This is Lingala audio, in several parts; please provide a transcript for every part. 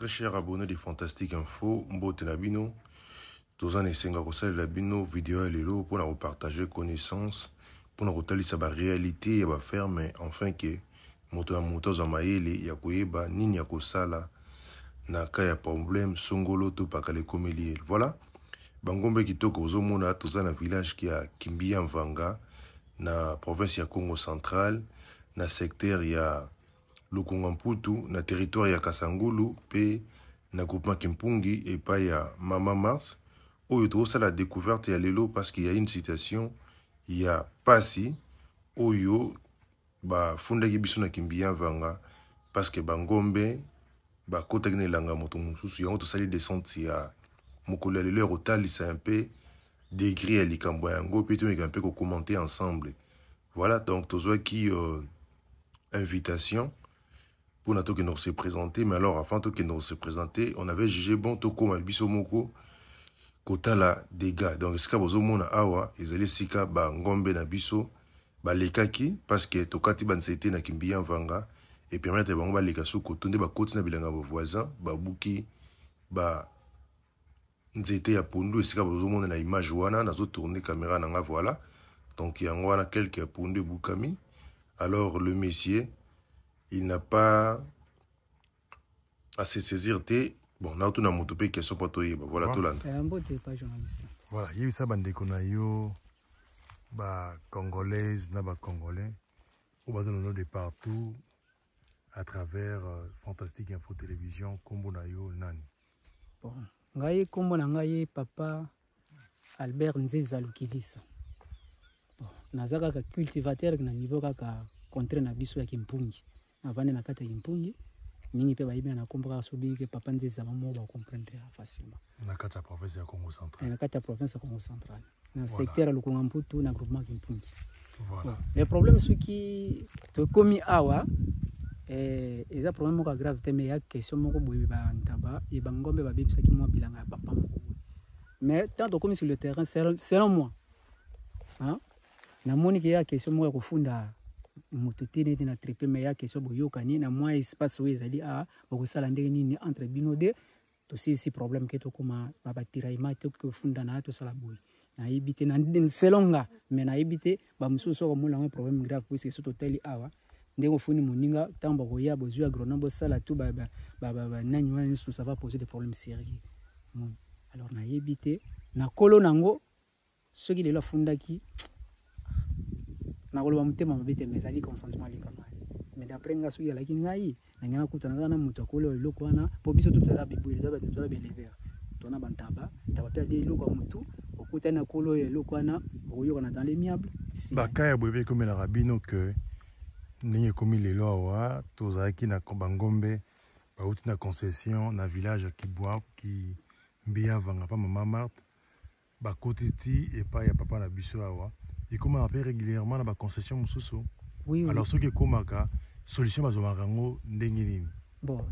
Très cher abonné de Fantastic Info, mbote na bino. Toza na esenga kosalela bino video ya lelo mpona kopartage connaissance, mpona kotalisa ba réalité ya ba ferme, enfin que moto na moto azwa mayele ya koyeba nini ya kosala na cas ya problème songolo to pakala ekomeli ye. Voilà, bangombe kitoko ozomona, toza na village ya Kimbiya Mvanga na province ya Congo Central, na secteur ya Lukunga Mputu, na territoire ya Kasangulu pe na groupement Kimpungi epai ya Mama Mars, oyo tozosala découverte ya lelo parce qu'il y a une citation ya pasi oyo bafundaki biso na Kimbiya Mvanga parce que bangombe bakotaki na elanga moto mosusu. Yango tosali descente ya mokolo ya lelo ya kotalisa mpe degré ya likambo yango mpe tomeka mpe kocommenter ensemble. Voilà, donc tozwaki invitation pour na tokende se présenter, mais alors avant tokende se présenter, on avait jugé bon tokóma biso moko kotala dégâts. Donc esika bozomona awa ezali esika bangombe na biso balekaki, parce que tokati banzete na Kimbiya Mvanga et permettre bango baleka suko to nde bakoti na bilanga bavoisin, babuki ba nzete ya pondu esika bozomona na image wana. Nazotourne caméra na nga, voilà, donc yango wana quelque pondu ebukami. Alors le monsieur, il n'a pas à se saisir te. Bon, naotuna moto mpe question mpo toyeba. Voilà, tolanda. Mbote pa journaliste. Voilà, yebisa bandeko na yo bacongolaise na bacongolais oyo baza nono de partout à travers Fantastique Info Télévision, kombo na yo nani? Bon, ngai kombo na ngai papa Albert Nzeza Lukilisa. Bon, naza kaka cultivateur na niveau kaka contre na biso ya Kimpungi. Navandi na kati ya Kimpungi mingi mpe bayebi na kombo kaka soki ke papa Nzeza, bango bacomprendre facilement. Na kati ya province ya Congo Central. Na kati ya province ya Congo Central, na secteur ya Lukunga Mputu, na groupement Kimpungi. Voilà. Bon, le problème soki tokomi awa, eza problème moko ya grave te, mais ya question moko boye, bantaba e bangombe babebisaki mwa bilanga ya papa moko boye. Mais tant tokomi sur le terrain, selon moi, hein, namoni ke ya question moko ya kofunda moto te neti na tripe, mais ya question boyokani na mwa espace oyo ezali awa, bokosala ndenge nini entre bino de tosilisi problème ke tokóma na batiraillement te, kofunda na tosala boye. Nayebi te, selon nga, mais nayebi te bamosusu soki omona yango problème grave, puisque so totali awa ndenge ofuni moninga, ntango bakoya bozwi agronome bosala tu banani wana nyonso, ça va poser des problèmes sérieux. Alors nayebi te na kolo nango soki lelo afundaki, nakoloba motema mabe te, mais ezali consentement alekanga. Mais d'après nga, soki alaki ngai na ngai nakutana kaka na moto akolo eloko wana, mpo biso tozala bibwele, tozala baéleveur, tona bantaba, ntaba mpe ade eloko ya motu, okutani na kolo oyo eloko wana, okoyokana dans l'amiable. Baka ya boye mpe ekomelaka bino ke ndenge ekomi lelo awa, tozalaki na bangombe bauti na concession na village ya Kibwa Kimbiya Vanga pa mama Marthe, bakoti ti epai ya papa na biso awa. Ekomaka mpe régulièrement na baconcession mosusu? Oui. Alors soki ekomaka, solution bazwamaka yango ndenge nini? Bon,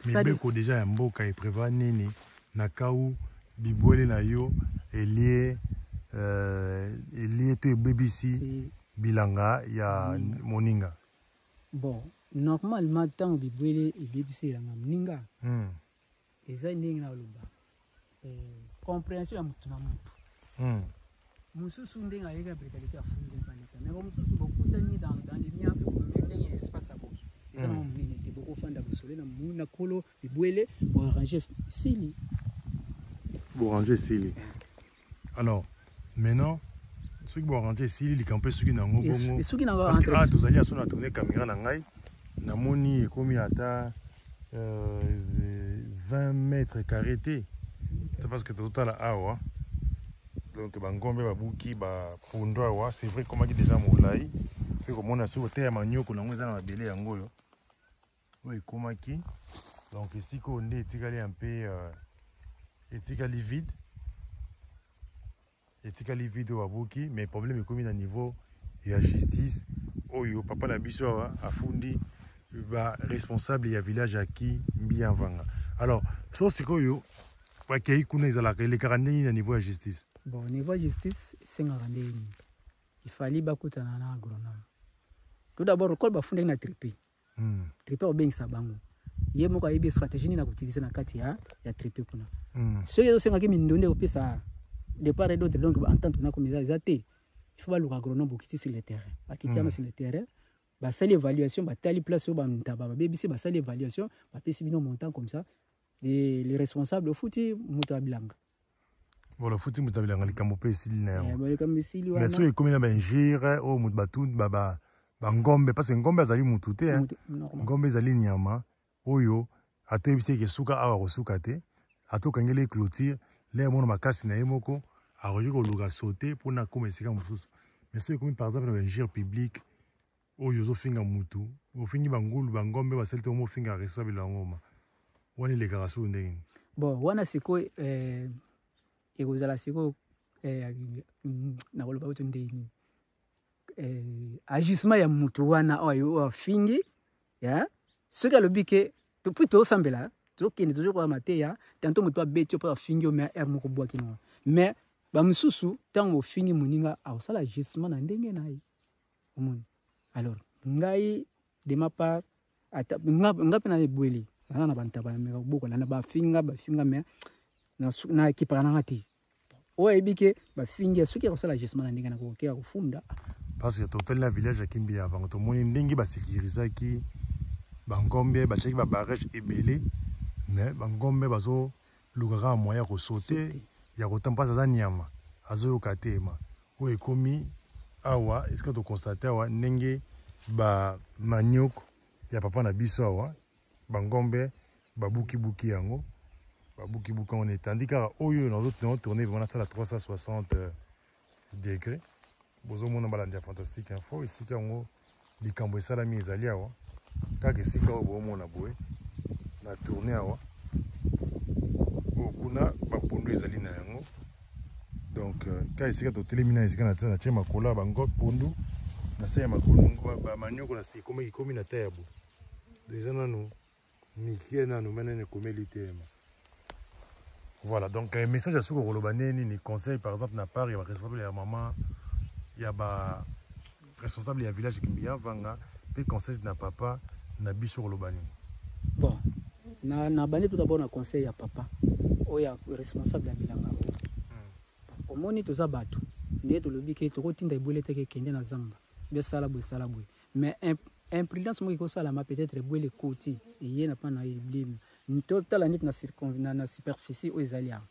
mibeko déjà ya mboka eprévoir nini na kau bibwele na yo elie to ebebisi bilanga ya moninga? Bon, normalement ntango bibwele ebebisi elanga moninga, eza ndenge naloba, compréhension ya motu na motu. Mosusu ndenge ayeki ya brutalité, afundi mpaneta, mais mosusu bokutani dans l'amiable, ndenge espace aboki eza na monene te, bokofanda bosole na kolo bibwele, boarrange, sili. Boarrange, esili. Alors maintenant soki boarrange, esili likambo mpe soki nango bongo. Soki nango. Parce que awa tozali aso na tourne caméra na ngai, namoni ekomi ata 20 mètres carré te. C'est parce que tozotala awa, donc bangombe babuki bapundu awa. C'est vrai, ekomaki déjà molai mpe komona soki oteya manioko nango eza na mabele yango oyo oyo ekomaki. Donc esika oyo nde etikali un peu etikali vide, etikali vide oyo babuki. Mais problème ekomi na niveau ya justice, oyo papa na biso awa afundi baresponsable ya village ya Kimbiya Mvanga. Alors so sikoyo bakei kuna, ezalaka elekaka ndenge na niveau ya justice? Bon, niveau ya justice esengaka ndenge nini? Ifali bakutana na agronome tout d'abord. Lokola bafundaki na tripe, tripe obengisa bango. Ye moko ayebi stratégie nini akoutiliser na kati ya tripe kuna. Soki ezosengaki mindondo ekopesa de part et d'autre, donc entente na komi eza te. Il faut baluka agronome, bokiti sur le terrain, bakiti yango sur le terrain, basali évaluation, batali place oyo bantaba babebisi, basali évaluation, bapesi bino montant comme ça, les responsables ofuti moto ya bilanga. Voilà, ofuti moto ya bilanga, likambo mpe esili na yango. Likambo esili. Mais soki ekomi na bainjure oyo moto batu bangombe, parce que ngombe azali mutu te, ngombe ezali nyama oyo atoyebisi eke suka awa, kosuka te. Atokangeli ye clôture, lere mona makasi na ye moko akoki koluka sauter mpona akóma esika mosusu. Mais soki ekomi par exemple na bainjure publique oyo ozofinga mutu, ofingi bangulu, bangombe basali te, omofinga responsable yango ma wana, elekaka suku ndenge nini? Bon, wana sikoyo ekozala sikoyo nakoloba oto ndenge nini, agissement ya mutu wana oyo afingi ya. Soki alobi ke puis tozosambela, tozokende, tozokoya mateya, tanto moto abeti yo mpo afingi yo, mais heure moko bwaki nango. Mais bamosusu, ntango ofingi moninga, akosala agissement na ndenge na ye, omoni. Alors ngai, de ma part, ata nga mpe na ebweli, naza na bantaba, na meka kobokola na bafinga bafinga, mais na ekipaka nanga te. Oyo ayebi ke bafingi, soki akosala agissement na ndenge na kokeka kofunda. Parce que totali na village ya Kimbi ya bango, tomoni ndenge basécurisaki bangombe, batiaki babarrage ebele, mais bangombe bazoluka kaka moyen ya kosauter, ya kotamba, mpasi aza nyama, azoyoka te. Ma oyo ekomi awa, esika toconstater awa ndenge bamanioko ya papa na biso awa, bangombe babukibuki yango, babukibuki yango na etandi kaka oyo nazotourner vraiment, nasala 360 degré. Bozomona, balandi ya Fantastique Info, esika yango likambo esalami ezali awa kaka, esika oyo boomona boye na tourne awa. Oyo kuna bapondu ezali na yango. Donc ka esika totelemi na esika na tie makolo ya bango, pondu na se ya makolo, bamanioko na se ekomi na ta ya bo. Eza nanu mike nanu menene, ekomeli te. Voilà, donc message ya soki okoloba nde nini, conseil par exemple na part ya baresponsable ya mama, ya ba responsable ya village Kimbiya Vanga, mpe conseil na papa na biso, koloba nini? Bon, na bandi tout d'abord na conseil ya papa oyo ya responsable ya bilanga. Omoni, toza bato, nde tolobi ke tokotinda ebwele teke ekende na zamba, besala boye, esala boye, mais imprudence moko ekosalama, peut-être ebwele ekoti, eye na mpa na eblime. Totala neti na superficie oyo ezali awa,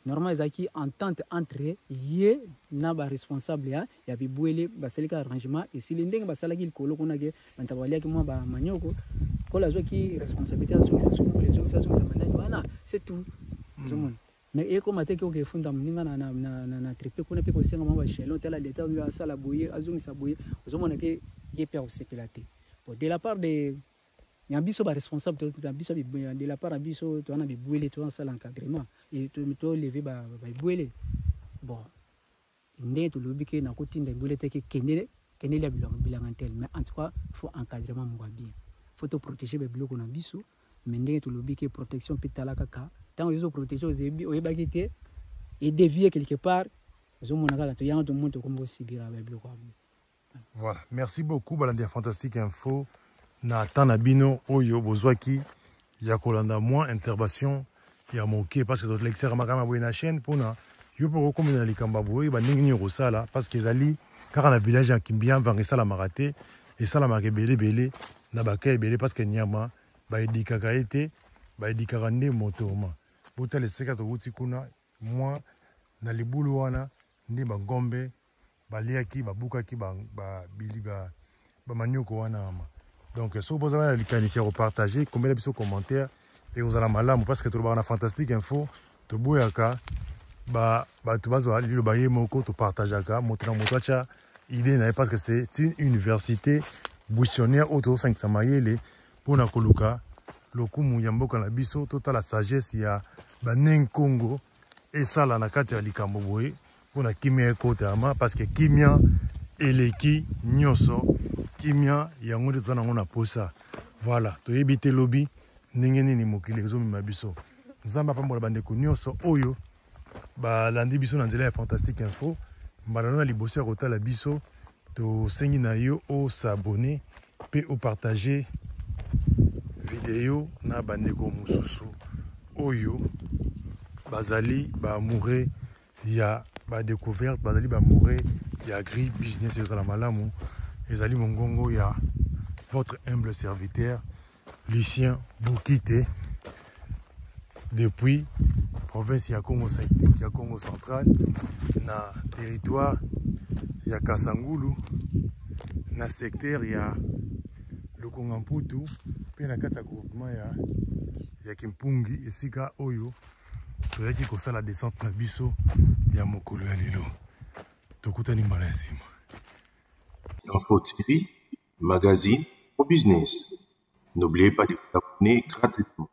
normalement ezalaki entente entre ye na baresponsable ya bibwele, basalaki arrangement, esili. Ndenge basalaki likolo kuna ke bantaba baliaki mwa bamanioko, kola azwaki responsabilité, azongisa, soki mokolo ezongisa, azongisa banani wana, c'est tout. Ozomona, mais ekóma te ke oke efunda moninga na tripe kuna mpe kosenga mwa bachelon, tala leta asala boye, azongisa boye. Ozomona ke ye mpe akosepela te. Bon, de la part de ya biso baresponsable na biso, de la part na biso, toza na bibwele, tozasala encadrement, tolever babwele. Bon, ndenge tolobi ke nakotinda ebwele te ke kende, kendeli ya bilanga tel, mais en tout cas faut encadrement moko ya bien, faut toprotéger babiloko na biso. Mais ndenge tolobi ke protection mpe, tala kaka ntango ozoprotéger, oyebaki te edévier quelque part, ozomona kaka toyanga, tomoni tokomi kosibira babiloko ya. Voilà, merci beaucoup balandi ya Fantastique Info na temps na bino oyo bozwaki ya kolanda mwa intervention ya moke, parce que tolekisaka makambo ya boye na chaîne mpona yo mpo kokomela na likambo ya boye, bandenge nini okosala, parce que ezali kaka na village ya Kimbiya Mvanga esalamaka te, esalamaka ebele ebele na baka ebele, parce que nyama baedikaka ye te, baedikaka nde motoma. Botala esika towuti kuna, mwa na libulu wana nde bangombe baliaki, babukaki bamanioko wana ama. Donc soki bozala na likanisi ya kopartager, kombela biso commentaire, ekozala malamu, parce que tolobaka na Fantastique Info, toboyaka bato bazwa liloba ye moko, topartageaka, moto na moto atya idée na ye, parce que c'est une université buissonnière oyo tozosangisa mayele mpona koluka lokumu ya mboka na biso. Totala sagesse ya banenkongo esala na kati ya likambo boye mpona kimia ekotama, parce que kimia eleki nyonso, kimia yango nde toza nango na posa. Voilà, toyebi te lobi ndenge nini mokili ezomema biso. Nzambe apambola bandeko nyonso oyo balandi biso na nzela ya Fantastique Info. Mbala na liboso ya kotala biso, tosengi na yo os'abonner mpe opartager video. video na bandeko mosusu oyo bazali ba amoureux ya ba découverte, bazali ba amoureux ya agri business. Ezala malamu. Ezali mongongo ya votre humble serviteur Lucien Bukite depuis province ya Congo ya Congo central, na territoire ya Kasangulu, na secteur ya Lukonga Mputu, mpe na kati ya groupement ya Kimpungi, esika oyo toyaki kosala descente na biso ya mokolo ya lelo. Tokutani mbala ya nsima. Info TV, magazine au business. N'oubliez pas de vous abonner gratuitement.